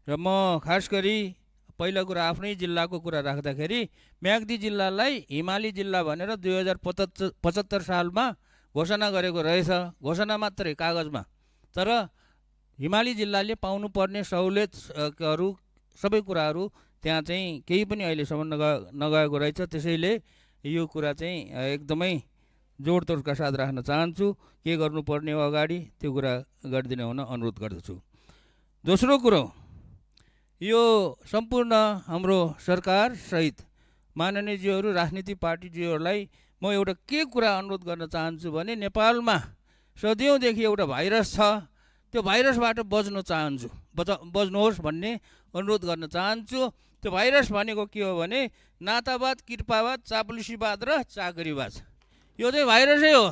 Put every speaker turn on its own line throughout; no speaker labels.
र म खास गरी पहिला कुरा आफ्नै जिल्लाको कुरा राख्दाखेरि म्याग्दी जिल्लालाई हिमाली जिल्ला भनेर 2075 सालमा घोषणा गरेको रहेछ। घोषणा मात्रै कागजमा। तर हिमाली जिल्लाले पाउनुपर्ने सहुलियतहरू सबै कुराहरू त्यहाँ चाहिँ केही पनि अहिलेसम्म नगएको रहेछ। त्यसैले यो कुरा चाहिँ एकदमै जोडतोडका साथ राख्न चाहन्छु। के गर्नुपर्ने हो अगाडि त्यो कुरा गरिदिने हुन अनुरोध गर्दछु। दोस्रो कुरो, यो सम्पूर्ण हाम्रो सरकार सहित माननीयज्यूहरू, राजनीतिक पार्टीज्यूहरूलाई म एउटा के कुरा अनुरोध गर्न चाहन्छु भने नेपालमा सदियौँदेखि एउटा भाइरस छ, त्यो भाइरसबाट बच्न चाहन्छु, बच्नुहोस् भन्ने अनुरोध गर्न चाहन्छु। त्यो भाइरस भनेको के हो भने नातावाद, कृपावाद, चाप्लुसीवाद र चाकरीवाद। यो चाहिँ भाइरसै हो।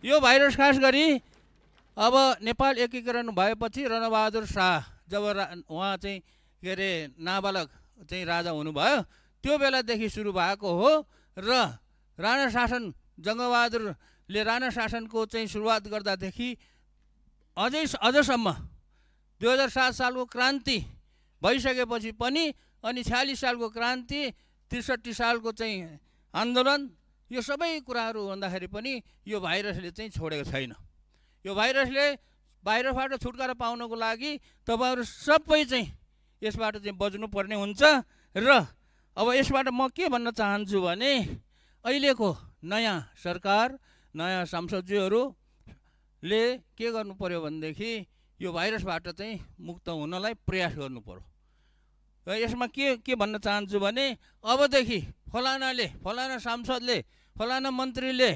यो भाइरस खास गरी अब नेपाल एकीकरण भएपछि रणबहादुर शाह जब उहाँ चाहिँ के अरे नाबालक चाहिँ राजा हुनुभयो, त्यो बेलादेखि सुरु भएको हो र राणा शासन, जङ्गबहादुरले राणा शासनको चाहिँ सुरुवात गर्दादेखि अझसम्म 2007 सालको क्रान्ति भइसकेपछि पनि, अनि 46 सालको क्रान्ति, 63 सालको चाहिँ आन्दोलन, यो सबै कुराहरू भन्दाखेरि पनि यो भाइरसले चाहिँ छोडेको छैन। यो भाइरसबाट छुटकारा पाउनको लागि तपाईँहरू सबै चाहिँ यसबाट चाहिँ बच्नुपर्ने हुन्छ। र अब यसबाट म के भन्न चाहन्छु भने अहिलेको नयाँ सरकार, नयाँ सांसदज्यूहरूले के गर्नु पर्यो भनेदेखि यो भाइरसबाट चाहिँ मुक्त हुनलाई प्रयास गर्नु पर्यो। र यसमा के भन्न चाहन्छु भने अबदेखि फलानाले, फलाना सांसदले, फलाना मन्त्रीले,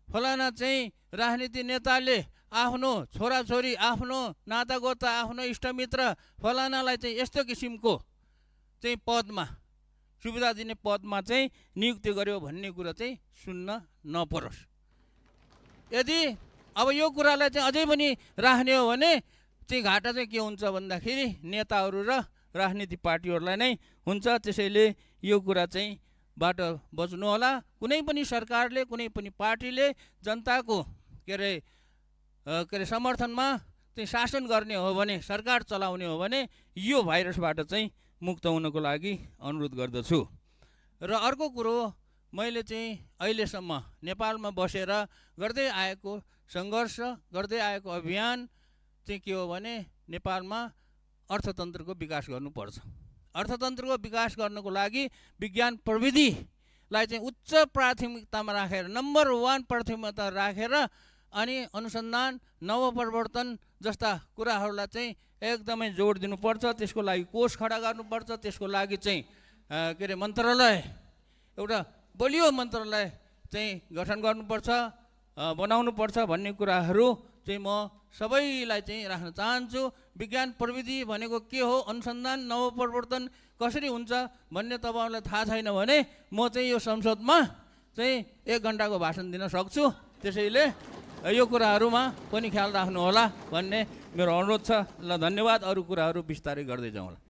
फलाना चाहिँ राजनीति नेताले आफ्नो छोराछोरी, आफ्नो नातागोता, आफ्नो इष्टमित्र फलानालाई चाहिँ यस्तो किसिमको चाहिँ पदमा, सुविधा दिने पदमा चाहिँ नियुक्ति गर्यो भन्ने कुरा चाहिँ सुन्न नपरोस्। यदि अब यो कुरालाई चाहिँ अझै पनि राख्ने हो भने चाहिँ घाटा चाहिँ के हुन्छ भन्दाखेरि नेताहरू र राजनीतिक पार्टीहरूलाई नै हुन्छ। त्यसैले यो कुरा चाहिँ बाट बच्नु होला। कुनै पनि सरकारले, कुनै पनि पार्टीले जनताको के अरे समर्थनमा चाहिँ शासन गर्ने हो भने, सरकार चलाउने हो भने यो भाइरसबाट चाहिँ मुक्त हुनको लागि अनुरोध गर्दछु। र अर्को कुरो, मैले चाहिँ अहिलेसम्म नेपालमा बसेर गर्दै आएको सङ्घर्ष, गर्दै आएको अभियान चाहिँ के हो भने नेपालमा अर्थतन्त्रको विकास गर्नुपर्छ। अर्थतन्त्रको विकास गर्नको लागि विज्ञान प्रविधिलाई चाहिँ उच्च प्राथमिकतामा राखेर, नम्बर 1 प्राथमिकता राखेर, अनि अनुसन्धान, नवप्रवर्तन जस्ता कुराहरूलाई चाहिँ एकदमै जोड दिनुपर्छ। त्यसको लागि कोष खडा गर्नुपर्छ। त्यसको लागि चाहिँ के अरे मन्त्रालय, एउटा बलियो मन्त्रालय चाहिँ गठन गर्नुपर्छ, बनाउनुपर्छ भन्ने कुराहरू चाहिँ म सबैलाई चाहिँ राख्न चाहन्छु। विज्ञान प्रविधि भनेको के हो, अनुसन्धान, नवप्रवर्तन कसरी हुन्छ भन्ने तपाईँहरूलाई थाहा छैन भने म चाहिँ यो संसदमा चाहिँ 1 घन्टाको भाषण दिन सक्छु। त्यसैले यो कुराहरूमा पनि ख्याल राख्नु होला भन्ने मेरो अनुरोध छ। ल, धन्यवाद। अरू कुराहरू बिस्तारै गर्दै जाउँला।